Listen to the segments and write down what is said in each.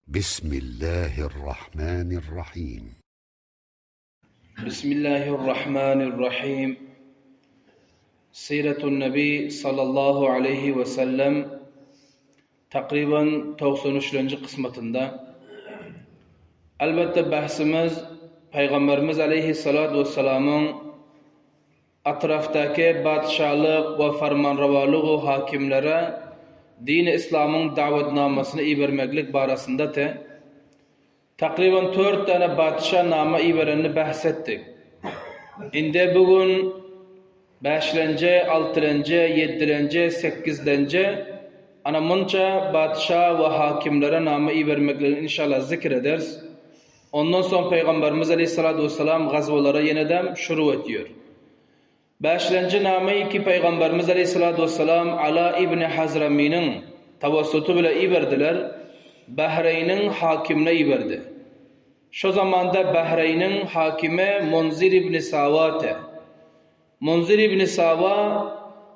Bismillahirrahmanirrahim. Bismillahirrahmanirrahim. Siratun Nebi sallallahu aleyhi ve sellem takriben 93. kısmetinde. Elbette bahsimiz Peygamberimiz aleyhissalatu vesselam'ın Atrafdaky patyşalyk we farmanrowalygy hakimlere dini yslamyň dawetnamasyny ibermeklik barasynda-te, takryban tört däne patyşa nama iberenini bähs etdik. Indi bu gün bäşlenji, altylenji, ýedilenji, sekizlenji, ana munça patyşa we hakimlere nama ibermekligini inşallah zikr ederis. Ondan soň Pygamberimiz aleýhissalatu wessalam gazwalara ýenedem şuruw etýär. Bäşlenji name ki Pygamberimiz aleýhissalatu wessalam Ala ibn Hazramynyň tawassuty bile iberdiler, Bahreýniň hakimine iberdi. Şo zamanda Bahreýniň hakimi Munzir ibn Sawate. Munzir ibn Sawa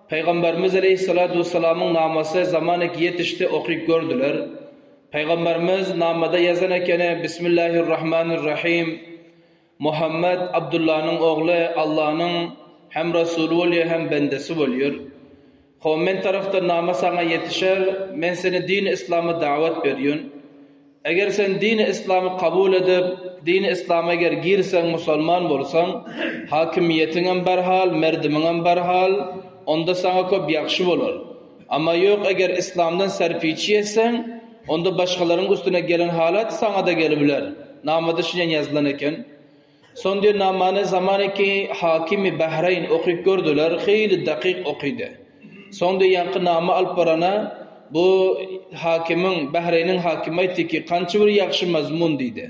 Pygamberimiz aleýhissalatu wessalamyň namasy zamanek ýetişdi okyp gördüler. Pygamberimiz namada ýazan ekeni, Bismillahirrahmanirrahim, Muhammet Abdullanyň ogly Allanyň hem Resuly bolýar hem bendesi bolýar. Ho men tarapdan nama saňa ýetişer, men seni dini yslama dawat berýün. Eger sen dini yslamy kabul edip, dini yslama eger girseň musalman bolsaň, hakimiýetiňem barhal, merdimiňem barhal, onda saňa köp ýagşy bolar. Amma ýok eger yslamdan serpiçi etseň, onda başgalaryň üstüne gelen halat saňada gelibiler. Namada şunýan ýazylan eken. Soň diýen namany zamaniki hakimi Bahreýn okyp gördüler, hyýly dakyk okydy. Soň diýen ýaňky nama alyp barana bu hakimiň, Bahreýniň hakimi aýtdy ki, kança bir ýagşy mazmun diýdi.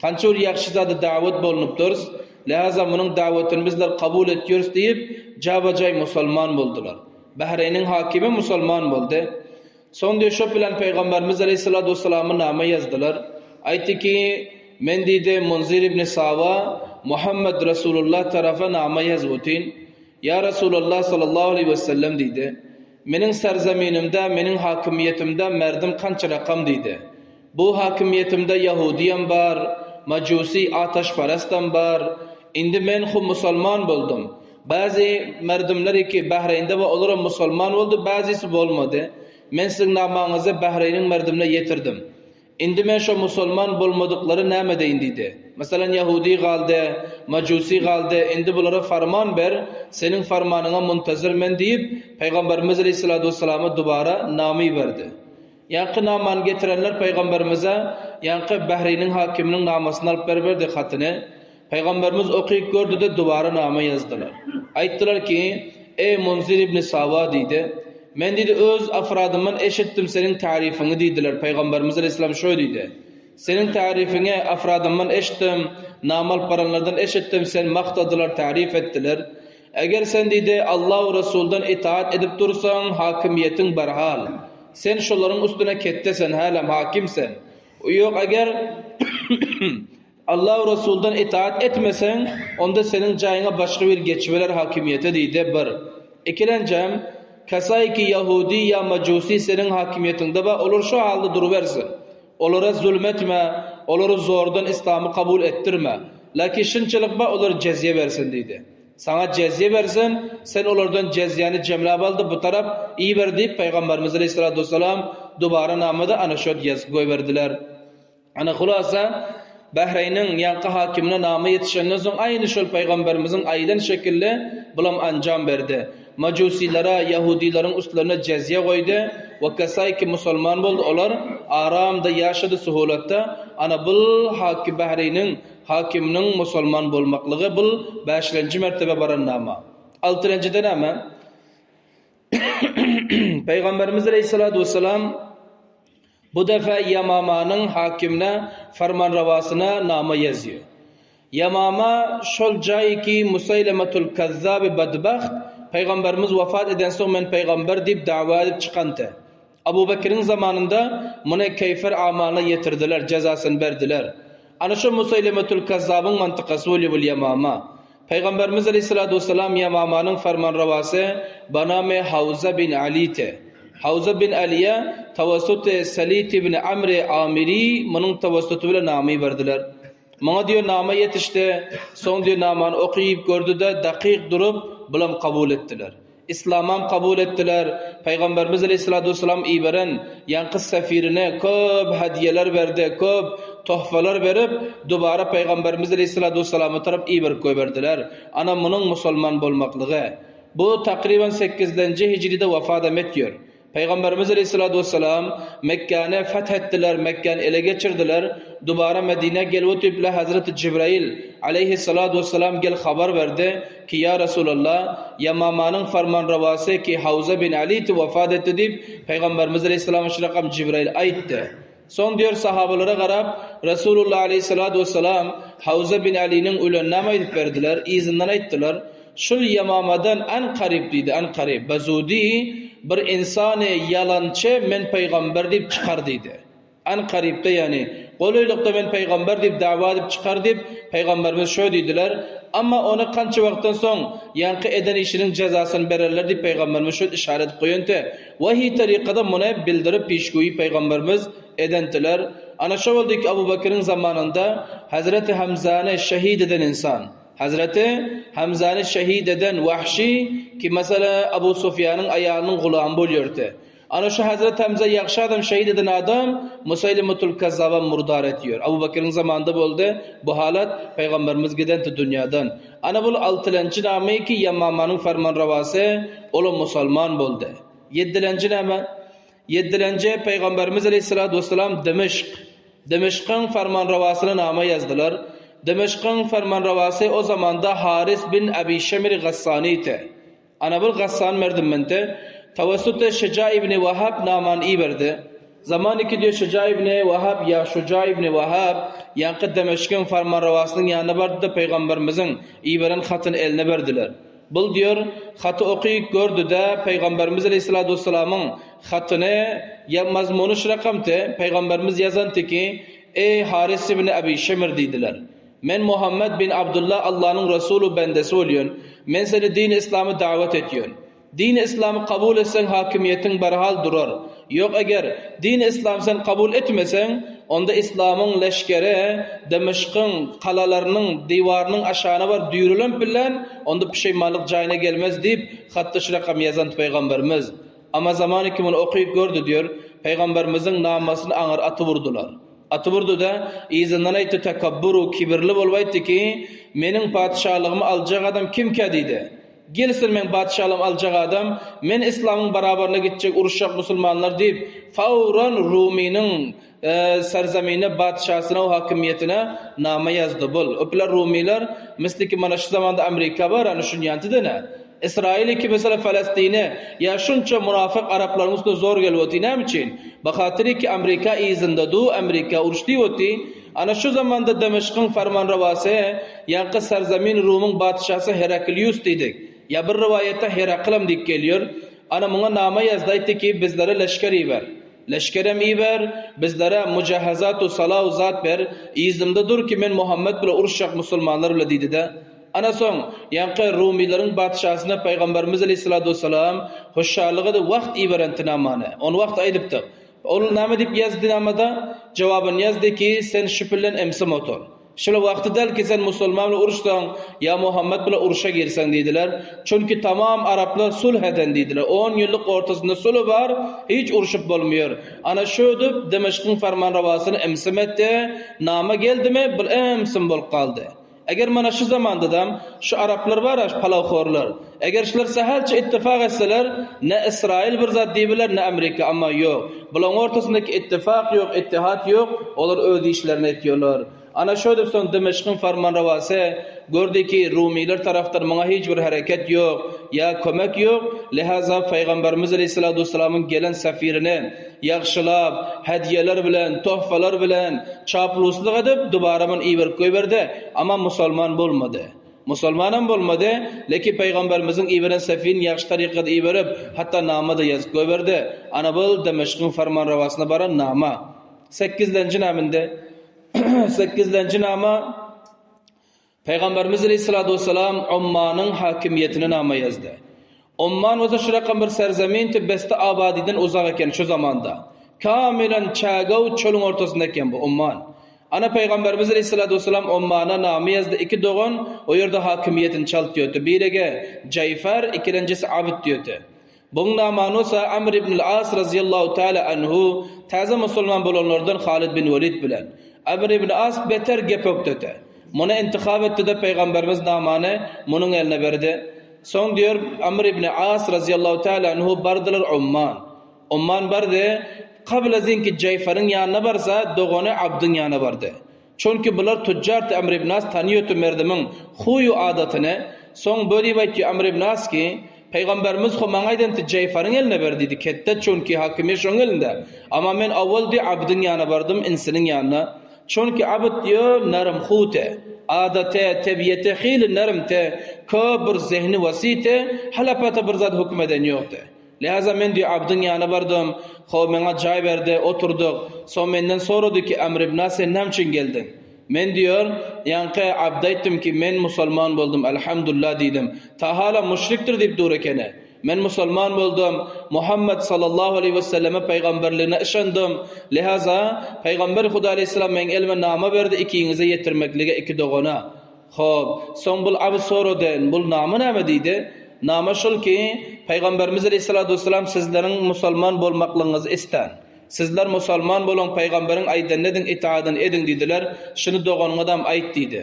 Kança bir ýagşy zada dawet bolnupdyrys, läza munuň dawetyny bizler kabul etýäris diýip, jabajaý musalman boldular. Bahreýniň hakimi musalman boldy. Soň diýip şo bilen Pygamberimiz aleýhissalatu wessalama nama ýazdylar. Aýtdy ki, Men diýdi, Munzir ibn Sawa Muhammet Resulullah tarapa nama ýazyp otyn. Ýa Resulallah sallallahu aleýhi wesellem diýdi. Meniň serzeminimde, meniň hakymyýetimde merdim kança rakam diýdi. Bu hakymyýetimde ýahudyýam bar, majusi ataşperestem bar. Indi men hu musalman boldum. Bäzi merdimler ki Bahreýnde bar olaram musalman boldy, bäzisi bolmady. Men siziň namaňyzy Bahreýniň merdimine ýetirdim. Indi men şo musalman bolmadyklary näme edeýin diýdi. Meselem ýahudy galdy, majusi galdy, indi bulara farman ber, seniň farmanyňa muntazir men diýip, Pygamberimiz aleýhissalatu wessalama dubara nama iberdi. Ýaňky namany getirenler Pygamberimize ýaňky Bahreýniň hakiminiň namasyny alyp beriberdi hatyny. Pygamberimiz okyp gördü-de dubara nama ýazdylar. Aýtdylar ki, Eý Munzir ibn Sawa diýdi. Men diýdi öz afradymdan eşitdim seniň taryfyňy diýdiler. Pygamberimiz aleýhissalam şoý diýdi. Seniň taryfyňy afradymdan eşitdim, nama alyp baranlardan eşitdim, sen magtadylar, taryf etdiler. Eger sen diýdi Allah we Resuldan itaat edip dursaň, hakimiýetiň barhal. Sen şolaryň üstüne ketde sen, hälem hakim sen. Ýok eger Allah we Resuldan itaat etmeseň, onda seniň jaýyňa başga bir geçiberer hakimiýete diýdi, bir. Ikilenjem, kasaýki ýahudi ýa majusi seniň hakimiýetiňde bar, olar şo halda durubersin. Olara zulm etme, olary zordan islamy kabul etdirme. Lakin şunçalyk bar, olar jezýe bersin diýdi. Saňa jezýe bersin, sen olardan jezýäni jemläp al-da bu tarap iber diýip, Pygamberimiz aleýhissalatu wessalam dubara namada ana şo ýazyp goýberdiler. Ana hulasa, Bahreýniň ýaňky hakimine nama ýetişenden soň aýny şol pygamberimiziň aýdan şekilli bulam anjam berdi. Majusilere, ýahudilerin üstlerine jezýe goýdy we kasaý ki musulman boldy olar aramda ýaşady suhulatda ana bul haki Bahreýniň hakiminiň musulman bolmaklygy bul bäşlenji mertebe baran nama. Altynjyda näme? Pygamberimiz aleýhissalatu wessalam Bu defa Ýamamanyň hakimine farmanrowasyna nama ýazýar. Ýamama şol jaý ki Musaýlematul Kazzaby badbaht Pygamberimiz wafat edensoň men pygamber diýip dawa edip çykanty. Abu Bekiriň zamanynda muny keýfer amalyna ýetirdiler, jezasyny berdiler. Ana şo Musaýlematul Kazzabyň mantykasy bolýar bul Ýamama. Pygamberimiz aleýhissalatu wessalam Ýamamanyň farmanrowasy Baname Hawza bin Alite. Hawza bin Alyýa tawassuty Salit ibn Amr Amiri munuň tawassuty bilen nama iberdiler. Muňa diýen nama ýetişdi. Soň diýen namany okyp gördi-de, dakyk durup, bulam kabul etdiler. Yslamam kabul etdiler. Pygamberimiz aleýhissalatu wessalam iberen ýaňky sefirine köp hediýeler berdi, köp tohfalar berip, dubara Pygamberimiz aleýhissalatu wessalama tarap iberip goýberdiler. Ana munuň musulman bolmaklygy. Bu takryban sekizlenji hijride wafadam etýär. Pygamberimiz aleýhissalatu wessalam Mekgäni feth etdiler, Mekgäni ele geçirdiler. Dubara Medinä gelip otyplar, Hazreti Jibrail aleýhissalatu wessalam gel habar berdi ki, Ýa Resulallah, Ýamamanyň farmanrawasy ki Hawza bin Aliti wafat etdi diýip, Pygamberimiz aleýhissalama şu rakam Jibrail aýtdy. Soň diýer sahabalara garap, Resulullah aleýhissalatu wessalam Hawza bin Aliniň öleninem aýdyp berdiler, yzyndan aýtdylar, Şul Ýamamadan an-karyp diýdi, an-karyp, bezudy bir ynsany ýalançy men pygamber diýip çykar diýdi. An-karypda ýagny, golaýlykda men pygamber diýip dawa edip çykar diýip, pygamberimiz şo diýdiler. Amma ony kança wagtdan soň ýaňky eden işiniň jezasyny bererler diýip pygamberimiz şo yşarat edip goýanty. Wahyý tarykada muny bildirip pişgöýi pygamberimiz edentiler. Ana şo boldy ki Abu Bekiriň zamanynda Hazreti Hamzany şehit eden insan. Hazreti Hamzany şehit eden Wahşy ki mesele Abu Sufýanyň aýalynyň gulamy bolýardy. Ana şu Hazreti Hamza ýagşy adam şehit eden adam Museýlimetul Kezzaba murdar etýär. Abu Bekiriň zamanynda boldy bu halat pygamberimiz gidenti dünýadan. Ana bul altylenji name ki Ýamamanyň fermanrawasy olam musalman boldy. Ýedilenji name? Ýedilenji Pygamberimiz aleýhissalatu wessalam Dimeşk, Dimeşkiň fermanrawasyna name ýazdylar. Dimeşkiň fermanrawasy o zamanda Haris bin Abi Şemir Gassanydy. Ana bul Gassan merdimindi. Tawassuty Şeja ibni Wahab namany iberdi. Zaman iki diýe Şuja ibni Wahab ýa Şuja ibni Wahab ýaňky Demeşkiň farmanrowasynyň ýanyna bardy-da pygamberimiziň iberen hatyny eline berdiler. Bul diýer, haty okyp gördi-de, pygamberimiz aleýhissalatu wessalamyň hatyny ýa mazmuny şu rakamty, pygamberimiz ýazanty ki, Eý Haris ibni Abi Şemir diýdiler. Men Muhammet bin Abdullah Allanyň resuly bendesi bolýan. Men seni dini yslama dawet etýän. Dini yslamy kabul etseň hakimiýetiň barhal durar. Ýok eger dini yslamy sen kabul etmeseň, onda yslamyň leşgeri Demeşkyň galalarynyň diwarynyň aşagyna baryp düýrülen bilen onda pişeýmanlyk jaýyna gelmez diýip hatda şu rakam ýazan pygamberimiz. Amma zamany kim ony okyp gördi diýer, pygamberimiziň namasyny aňyr atyp urdular. Atyp urdy-da, yzyndan aýtdy tekabbur-u kibirli bolup aýtdy ki, meniň patyşalygymy aljak adam kimkä diýdi. Gelsin meň patyşalygym aljak adam, men yslamyň barabaryna gitjek uruşjak musulmanlar diýip, fawran Rumynyň serzemine patyşasyna we hakymyýetine nama ýazdy. Bul, öpüler rumylar, misli ki mana şu zamanda Amerika bar, ana şunýanty dene. Ysraýyl iki mesele Falastine, ýa şunça munafyk araplaryň üstüne zor gelip otyr, näme üçin? Bahatyr ki Amerika yzynda du, Amerika uruş diýip otyr. Ana şu zamanda Demeşkiň farmanrawasy, ýaňky sarzamin Rumyň patyşasy Heraklius diýdik. Ýa bir rowaýatda Herakylam diýip gelýär. Ana muňa nama ýazdy, aýtdy ki, bizlere leşger iber. Leşgerem iber, bizlere mujahazat-u sala-u zat ber, yzymda dur ki men Muhammet bile uruşjak musulmanlar bile diýdi-de. Ana soň, ýaňky rumylaryň patyşasyna Pygamberimiz aleýhissalatu wessalam hoşallyk edip wagt iberenti namany. Ony wagt aýdypdyk. Ol näme diýip ýazdy namada? Jogabyny ýazdy ki, sen şu bilen emsim otur. Şul wagty däl ki sen musulman bilen uruşsaň, ýa Muhammet bilen uruşa girseň diýdiler. Çünki tamam araplar sulh eden diýdiler. On ýyllyk ortasynda sulh bar, hiç uruşyp bolmaýar. Ana şödüp Demeşkiň farmanrawasyny emsim etdi. Nama geldimi, bul emsim bolup galdy. Eger mana şu zamandadam şu araplar bar-a şu palawhorlar, eger şular sähelçe ittifak etseler, ne Ysraýyl bir zat diýibiler, ne Amerika, amma ýok. Bulaň ortasyndaky ittifak ýok, ittihat ýok, olar öz işlerini etýärler. Ana şöýdüp soň Demeşkiň farmanrawasy gördi ki, rumylar tarapdan muňa hiç bir hereket ýok, ýa kömek ýok, lihaza Pygamberimiz aleýhissalatu wessalamyň gelen sefirini ýagşylap, hediýeler bilen, tohfalar bilen çapluslyk edip, dubara muny iberip goýberdi. Amma musalman bolmady. Musalmanam bolmady, lekin Pygamberimiziň iberen sefirini ýagşy tarykada iberip, hatda nama-da ýazyp goýberdi. Ana bul Demeşkiň farmanrawasyna baran nama. Sekizlenji nama indi. Sekizlenji nama Pygamberimiz aleýhissalatu wessalam Ummanyň hakimiýetine nama ýazdy. Omman bolsa şu rakam bir serzeminti beste abadiden uzak eken şu zamanda. Kamilen çägew çölüň ortasynda eken bu Omman. Ana Pygamberimiz aleyhissalatu vesselam Ommana name ýazdy iki dogan o ýerde hakimiýetini çalt diýötdi. Birege Jaýfar ikilenjisi Abd diýötdi. Buň namany bolsa Amr ibnül As razyýallahu taala anhu täze musulman bolanlardan Halid bin Welid bilen. Amr ibn As beter gep ökdedi. Muny intihap etdi-de Pygamberimiz namany munuň eline berdi. Soň diýer Amr ibn As razyýallahu taala anhu bardylar Umman. Umman bardy, kabla zinki Jaýfaryň ýanyna barsa, dogany Abdyň ýanyna bardy. Çünki bular tujjardy Amr ibn As tanyýoty merdimiň huý-u adatyny. Soň bu diýip aýtýar Amr ibn As ki, Pygamberimiz ho maňa aýdanty Jaýfaryň eline ber diýdi, ketde çünki hakimiýet şoň elinde. Amma men owwal diý Abdyň ýanyna bardym, inisiniň ýanyna. Çünki Abd diýo nerm huw-te, adaty, tebiýeti hili nerm-te, köp bir zehni wasi-te, halapata bir zat höküm eden ýokdy. Lihaza men diýo Abdyň ýanyna bardym, ho maňa jaý berdi, oturdyk. Soň menden sorady ki, Amr ibn As sen näme üçin geldiň? Men diýor, ýaňky Abda aýtdym ki, men musalman boldum, Alhamdulillah diýdim. Ta hala müşrikdir diýip dur ekeni. Men musalman boldum, Muhammet sallallahu aleýhi we selleme pygamberligine yşandym. Lihaza, Pygamber Huda aleýhissalam meň elime nama berdi ikiňize ýetirmeklige iki dogana. Hop, soň bul Abd sorady, bul nama näme diýdi. Nama şul ki, Pygamberimiz aleýhissalatu wessalam sizleriň musalman bolmaklygyňyzy istän. Sizler musalman boluň, pygamberiň aýdanyny ediň, itaadyny ediň diýdiler. Şuny doganyňyzam aýt diýdi.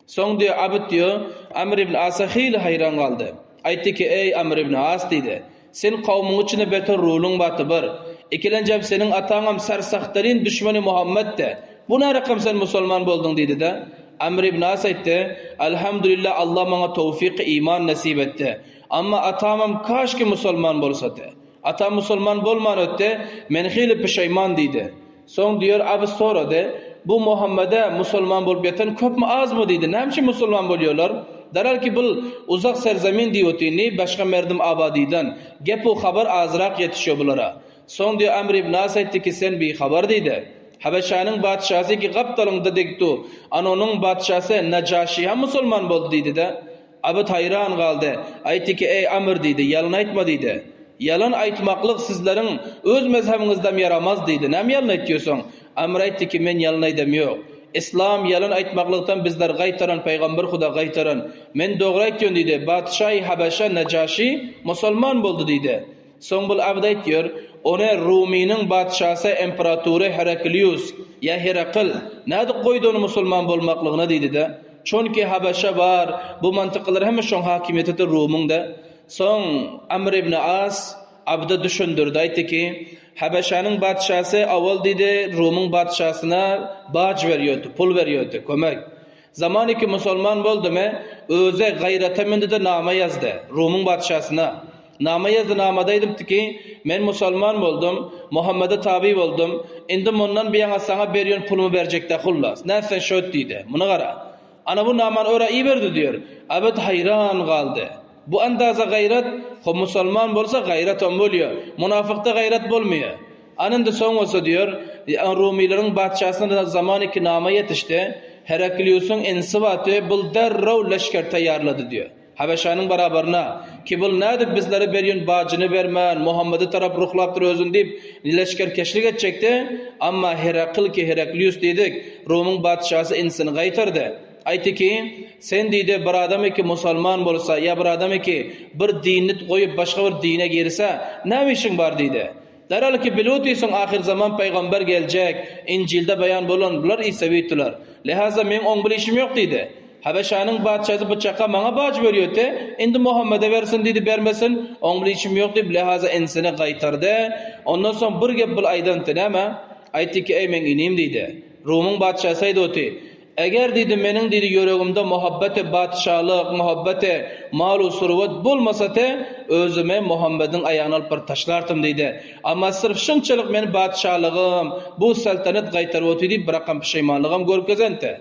Soň diýýär, Abd diýýär, Amr ibn Asa hili haýran galdy. Aýtdy ki, Eý, Amr ibn As diýdi, sen kowmuň içinde beter roluň baty bir. Ikilenjem seniň ataňam sersahtaryn düşmeni Muhammetdi. Bu närakam sen musulman bolduň diýdi-de, Amr ibn As aýtdy, Alhamdulillah Allah maňa towfyky iman nesip etdi. Amma atamam kaşki musulman bolsady. Atam musulman bolman ötdi, men hili pişeýman diýdi. Soň diýer Abys sorady, Bu Muhammede musulman bolup ýatan köpmi azmy diýdi. Näme üçin musulman bolýarlar? Derhal ki bul uzak serzemin diýip otyny başga merdim abadydan. Gep u habar azrak ýetişýär bulara. Soň diýer Amr ibn As aýtdy ki sen bihabar diýdi. Habeşanyň patyşasy ki gapdalyňda dek du. An onuň patyşasy Najaşy hem musulman boldy diýdi-de. Abyt haýran galdy. Aýtdy ki, Eý, Amr diýdi, ýalan aýtma diýdi. Ýalan aýtmaklyk sizleriň öz mezhebiňizdem ýaramaz diýdi. Näme ýalan aýtýosyň? Amr aýtdy ki, Men ýalan aýdam ýok. Yslam ýalan aýtmaklykdan bizler gaýtaran, Pygamber Huda gaýtaran. Men dogry aýtýan diýdi. Patyşaýy Habeşa Nejaşy musulman boldy diýdi. Soň bul abd aýtýar, Ony Rumynyň patyşasy emperatory Heraklius, ýa Herakl, nädip goýdy ony musulman bolmaklygyna diýdi-de. Çünki Habeşe bar, bu mantykalar hemme şoň hakimiýetidir Rumyň-da. Soň Amr ibn As abda düşündirdi, aýtdy ki, Habeşäniň patyşasy owal diýdi, Rumyň patyşasyna baç berýärdi, pul berýärdi, kömek. Zamany ki musulman boldumy, özi gaýrata mündi-de nama ýazdy, Rumyň patyşasyna. Nama ýazdy, namada aýdypdy ki, Men musulman boldum, Muhammede taby boldum, indi mundan buýana saňa berýän pulumy berjek-dä hullas. Nätseň şöt diýdi. Muny gara. Ana bu namany ora iberdi diýer. Abd haýran galdy. Bu andaza gaýrat, ho musulman bolsa gaýratam bolýa. Munafykda gaýrat bolmaýa. Ana indi soň bolsa diýer, Rumylaryň patyşasyna zamany ki nama ýetişdi, Herakliusyň inisi bardy, bul derrew leşger taýýarlady diýer. Habeşanyň barabaryna, ki bul nädip bizlere berýän bajyny bermän, Muhammede tarap ruhlapdyr özüni diýip, leşgerkeşlik etjekdi, amma Herakl ki Heraklius diýdik, Rumyň patyşasy inisini gaýtardy. Aýtdy ki, Sen diýdi, bir adam ki musalman bolsa, ýa bir adam ki bir dinini goýup başga bir dine girse, näme işiň bar diýdi. Derhal ki bilip otyrsyň ahyrzaman pygamber geljek, Injilde beýan bolan, bular isewitdiler. Lehaza meň oň bile işim ýok diýdi. Habeşanyň patyşasy bu çaka maňa baç berýärdi, indi Muhammede bersin diýdi, bermesin, oň bile işim ýok diýip, lehaza inisini gaýtardy. Ondan soň bir gep bul aýdandy, näme? Aýtdy ki, eý meň inim diýdi. Rumyň patyşasy aýdyp oty. Eger, diýdi, meniň, diýdi, ýüregimde muhabbeti patyşalyk, muhabbeti mal-u surwat bolmasady, özümi Muhammediň aýagyna alyp baryp taşlardym, diýdi. Amma syrf şunçalyk meni patyşalygym, bu saltanat gaýtaryp otyr diýip, birakam pişeýmanlygam görkezenti.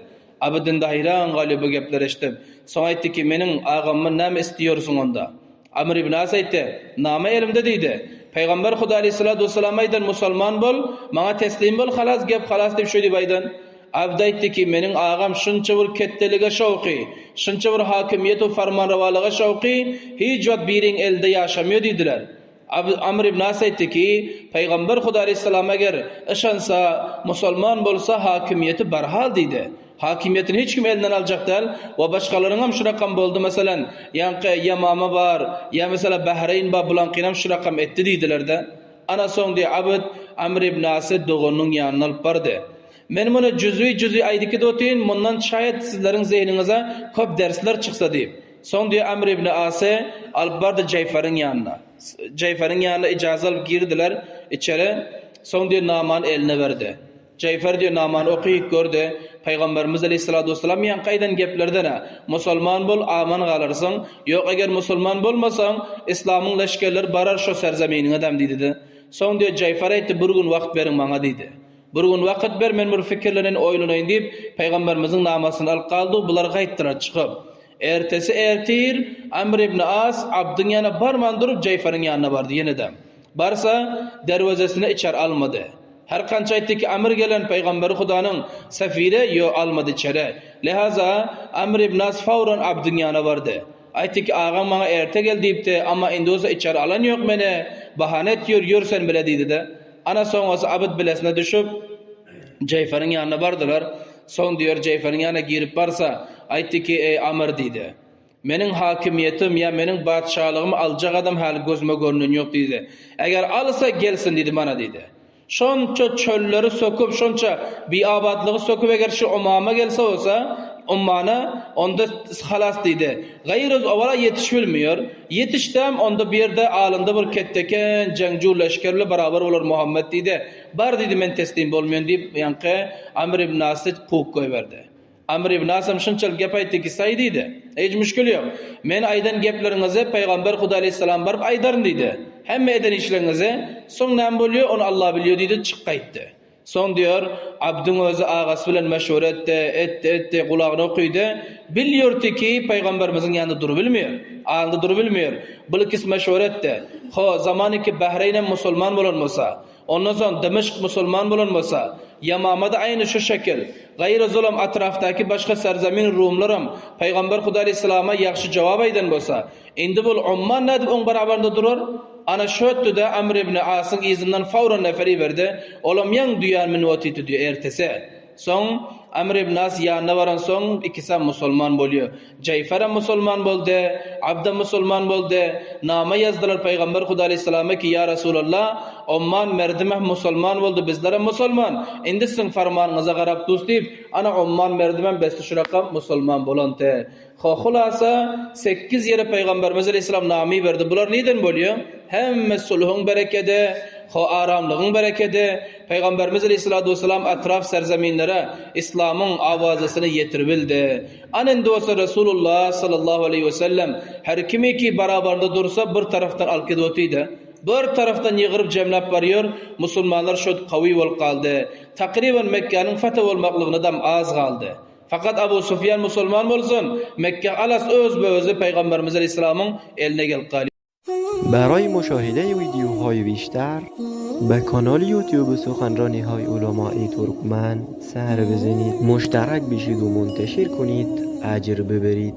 Abydynda haýran galýar bu gepleri eşidip. Soň aýtdy ki, Meniň agamdan näme isleýärsiň onda? Amr ibn As aýtdy, Nama elimde diýdi. Pygamber Huda aleýhissalatu wessalam aýdan, Musalman bol, maňa teslim bol, halas, gep halas diýip şeý diýip aýdan. Abd aýtdy ki, Meniň agam şunça bir ketdelige şowky, şunça bir hakimiýet we farmanrowalyga şowky, hiç wagt biriň elinde ýaşamýo diýdiler. Abd Amr ibn As aýtdy ki, Pygamber Huda aleýhissalam eger yşansa, musulman bolsa hakimiýeti barhal diýdi. Hakimiýetini hiç kim elinden aljak däl we başgalaryňam şu rakam boldy meselen, ýaňky Ýamama bar, ýa mesela Bahreýn bar bulaňkynam şu rakam etdi diýdilerde. Ana soň diýe Abd Amr ibn Asy doganynyň ýanyna alyp bardy. Men muny jüzwi-jüzwi aýdyp otyryn, mundan şaýat sizleriň zehniňize köp dersler çyksa diýip. Soň diýe Amr ibn Asy alyp bardy Jaýfaryň ýanyna. Jaýfaryň ýanyna ijaza alyp girdiler içeri. Soň diýe namany eline berdi. Jaýfar diýe namany okyp gördi. Pygamberimiz aleýhissalatu wessalam ýaňky aýdan geplerden-ä, Musulman bol, aman galarsyň. Ýok, eger musulman bolmasaň, islamyň leşgerleri barar şo serzeminiňedem diýdi-de. Soň diýe Jaýfar aýtdy, Bir gün wagt beriň maňa diýdi. Bir gün wagt ber, men bir pikirleneýin, oýlanaýyn diýip, Pygamberimiziň namasyny alyp galdy, bular gaýtdylar çykyp. Ertesi ertir Amr ibn As Abdyň ýanyna barman durup, Jaýfaryň ýanyna bardy ýene-de. Barsa, derwezesine içeri almady. Her kança aýtdy ki, Amr gelen Pygamberi Hudanyň sefiri, ýo, almady içeri. Lehaza, Amr ibn As fawran Abdyň ýanyna bardy. Aýtdy ki, agaň maňa erte gel diýipdi, amma indi bolsa içeri alan ýok meni, bahana etýär, ýör sen bile diýdi-de. Ana soň bolsa Abyt bilesine düşüp, Jeýferiň ýanyna bardylar. Soň diýer, Jeýferiň ýanyna girip barsa, aýtdy ki, Eý, Amr diýdi. Meniň hakimiýetim ýa meniň patyşalygymy aljak adam häli gözüme görnen ýok diýdi. Eger alsa, gelsin diýdi mana diýdi. Şonça çölleri söküp, şonça biabatlygy söküp eger şu Omama gelse bolsa, Ummana, onda halas diýdi. Gaýry owala ýetişibilmiýor. Ýetişdäm, onda bu ýerde alynda bir ketdeken jeňju leşger bile barabar bolar Muhammet diýdi. Bar diýdi, men teslim bolmaýan diýip, ýaňky Amr ibn Asy kowup goýberdi. Amr ibn Asam şunçalyk gep aýtdy ki, saý diýdi. Hiç müşgil ýok. Men aýdan gepleriňizi Pygamber Huda aleýhissalam baryp aýdaryn diýdi. Hemme eden işleriňizi, soň näme bolýar, ony Allah bilýär diýdi, çyk gaýtdy. Soň diýer, Abdyň özi agasy bilen meşwere etdi, etdi, etdi, gulagyna okydy. Bilýärdi ki, pygamberimiziň ýanynda durubilmeýär. Alynda durubilmeýär. Bul ikisi meşwere etdi. Ho, zamany ki Bahreýn hem musulman bolan bolsa, ondan soň Dymyşk musulman bolan bolsa, Ýamama-da aýny şu şekil. Gaýry zulam atrafdaky başga serzemin rumlaram pygamber Huda aleýhissalama ýagşy jogap aýdan bolsa, Indi bul Umman nädip oň barabarynda durar? Ana şötdi-de Amr ibn Asyň yzyndan fawran nefer iberdi. Olam ýaň düýän münüp otyrdy diýýär ertesi. Soň Amr ibn As ýanyna baransoň ikisem musulman bolýar. Jaýfarem musulman boldy, Abdam musulman boldy. Nama ýazdylar Pygamber Huda aleýhissalama ki, Ýa Resulallah, Umman merdimem musulman boldy, bizlerem musulman. Indi siziň farmanyňyza garap dus diýip, ana Umman merdimem besti şurakam musulman bolanty. Hulasa, sekiz ýere Pygamberimiz aleýhissalam namy berdi. Bular nirden bolýar? Hemme sulhuň berekedi, ho aramlygyň berekedi. Pygamberimiz aleýhissalatu wessalam etraf serzeminlere islamyň awazasyny ýetiribildi. Ana indi bolsa Resulullah sallallahu aleýhi wesellem her kimiki barabarynda dursa bir tarapdan alyp gidip otyrdy. Bir tarapdan ýygryp jemläp barýar, musulmanlar şo kawy bolup galdy. Takryban Mekgäniň fetih bolmaklygynadam az galdy. Fakat Abu Sufýan musulman bolsun, Mekge halas özbe-özi Pygamberimiz aleýhissalamyň eline gelip galýar. برای مشاهده ویدیوهای بیشتر به کانال یوتیوب سخنرانی های علمای ترکمن سر بزنید مشترک بشید و منتشر کنید اجر ببرید.